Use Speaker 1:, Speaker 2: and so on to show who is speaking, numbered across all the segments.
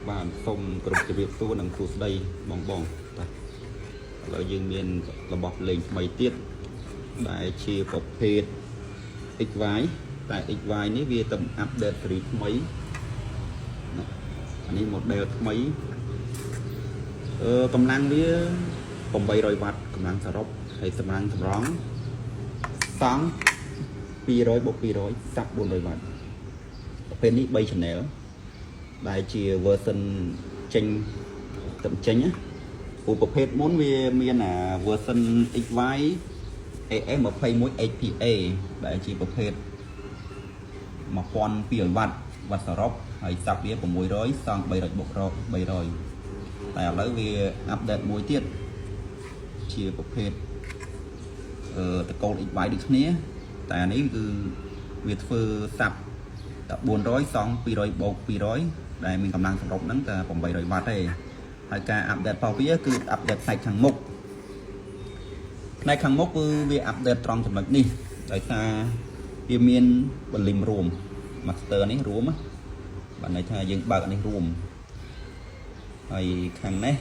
Speaker 1: បាទសូមគោរពជម្រាបសួរនិងសួស្តីបងបងបាទឥឡូវយើងមានរបស់លេងថ្មីទៀតដែលជាប្រភេទ XY តែ XY នេះវាទៅ update ស៊េរីថ្មីណាអានេះ model ថ្មីអឺកម្លាំងវា800វ៉ាត់កម្លាំងសរុបហើយកម្លាំងសម្រងសង់200បូក200sub 400វ៉ាត់ប្រភេទនេះ3 channel ដែលជា version ចេញទៅចេញណាព្រោះប្រភេទមុនវាមានអា version XY AS21 HPA ដែលជាប្រភេទ1200វ៉ាត់វ៉ាត់សរុបហើយ sub វា600សង់300បូក300តែឥឡូវវា update មួយទៀតជាប្រភេទអឺតកូល XY ដូចគ្នាតែអានេះគឺវាធ្វើ sub តែ400សង់200បូក200ដែលមានកម្លាំងសរុបហ្នឹងតែ800វ៉ាត់ទេហើយការ update របស់វាគឺ update ផ្នែកខាងមុខផ្នែកខាងមុខគឺវា update ត្រង់ចំណុចនេះដោយសារវាមាន volume រួម master នេះរួមណាបាទន័យថាយើងបើកអានេះរួមហើយខាងនេះ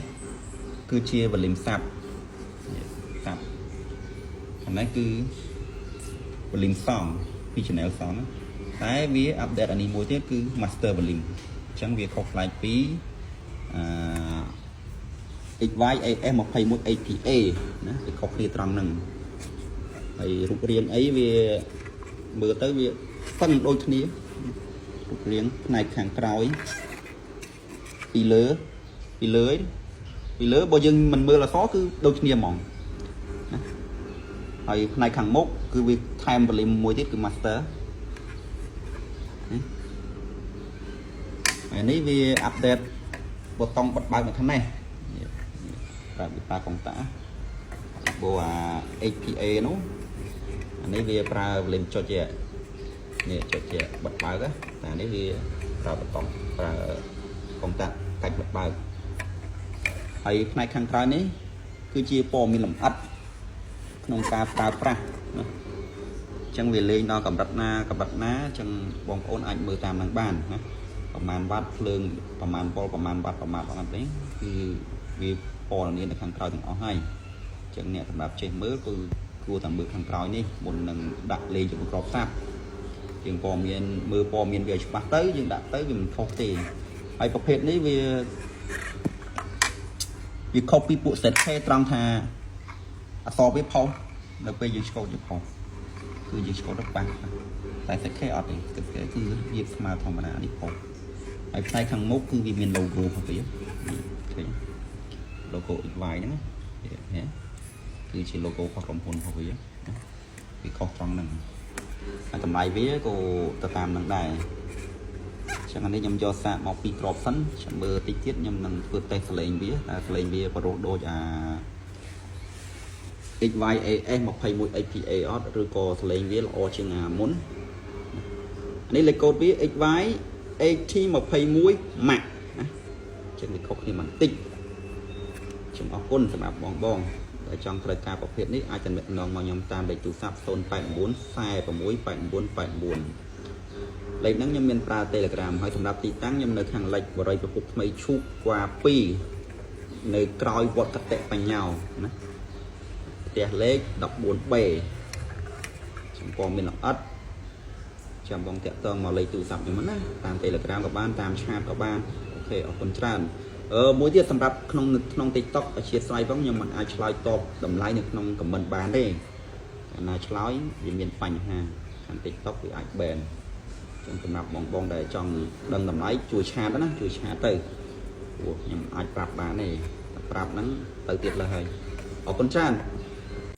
Speaker 1: គឺជា volume sub sub ខាងនេះគឺ volume សង់ពី channel សង់ណាតែវា update អានេះមួយទៀតគឺ master volume អញ្ចឹងវាខុសប្លែកពីអឺ XY AS 21 HPA ណាវាខុសគ្នាត្រង់ហ្នឹងហើយរូបរាងអីវាមើលទៅវាសឹងដូចគ្នារូបរាងផ្នែកខាងក្រោយពីលើពីលើពីលើបើយើងមិនមើលអក្សរគឺដូចគ្នាហ្មងណាហើយផ្នែកខាងមុខគឺវាថែម volume មួយទៀតគឺ master ណាហើយនេះវា update ប៊ូតុងបិទបើកនៅខាងនេះនេះប្រើវាប្រើកុងតាព្រោះអា HPA នោះអានេះវាប្រើ volume ចុចជានេះចុចជាបិទបើកណាតែនេះវាប្រើប៊ូតុងប្រើកុងតាកាច់បិទបើកហើយផ្នែកខាងក្រៅនេះគឺជាព័ត៌មានលម្អិតក្នុងការប្រើប្រាស់ណាអញ្ចឹងវាលេងដល់កម្រិតណាកម្រិតណាអញ្ចឹងបងប្អូនអាចមើលតាមនឹងបានណាប្រមាណវ៉ាត់ភ្លើងប្រមាណវ៉ុលប្រមាណវ៉ាត់ប្រមាណវ៉ាត់នេះគឺវាពណ៌នានៅខាងក្រោយទាំងអស់ហើយអញ្ចឹងអ្នកសម្រាប់ចេះមើលគឺគួរតែមើលខាងក្រោយនេះមុននឹងដាក់លេងជាមួយក្រប sub យើងព័ត៌មានមើលព័ត៌មានវាឲ្យច្បាស់ទៅយើងដាក់ទៅវាមិនខុសទេហើយប្រភេទនេះវាវាខុសពីពួក ZK ត្រង់ថាអក្សរវាផុសនៅពេលយើងឆ្កូតយើងផុសគឺយើងឆ្កូតទៅប៉ះតែ ZK អត់ទេ ZK គឺវាស្មើធម្មតានេះផុសហើយផ្នែកខាងមុខគឺវាមាន logo របស់វាឃើញ logo XY ហ្នឹងណាគឺជា logo របស់ក្រុមហ៊ុនរបស់វាណាវាខុសត្រង់ហ្នឹងហើយតម្លៃវាក៏ទៅតាមនឹងដែរចឹងអានេះខ្ញុំយកសាកមកពីរគ្រាប់សិនចាំមើលតិចទៀតខ្ញុំនឹងធ្វើតេស្តសលេងវាតើសលេងវាប្រុសដូចអា XYAS 21 HPA អត់ឬក៏សលេងវាល្អជាងអាមុននេះលេខកូដវា XY AT21 Max ណាចឹងវាខុសគ្នាបន្តិចខ្ញុំអរគុណសម្រាប់បងបងដែលចង់ត្រូវការប្រភេទនេះអាចទំនាក់ទំនងមកខ្ញុំតាមលេខទូរស័ព្ទ089 46 89 89លេខហ្នឹងខ្ញុំមានប្រើ Telegram ហើយសម្រាប់ទីតាំងខ្ញុំនៅខាងលិចបរិយប្រភពថ្មីឈូកក្វា2នៅក្រោយវត្តកតិបញ្ញោណាផ្ទះលេខ 14B ចំព័ត៌មានលម្អិតចាំបងតាក់ទងមកលេខទូរស័ព្ទខ្ញុំណាតាម Telegram ក៏បានតាម chat ក៏បាន OK អរគុណច្រើនអឺមួយទៀតសម្រាប់ក្នុងក្នុង TikTok អធិស្ឋានផងខ្ញុំមិនអាចឆ្លើយតបតម្លៃនៅក្នុង comment បានទេកាលណាឆ្លើយវាមានបញ្ហាខាង TikTok វាអាច ban ចឹងសម្រាប់បងបងដែលចង់ដឹងតម្លៃជួយ chat ណាជួយ chat ទៅព្រោះខ្ញុំអាចប្រាប់បានទេតែប្រាប់ហ្នឹងទៅទៀតលើហើយអរគុណច្រើន។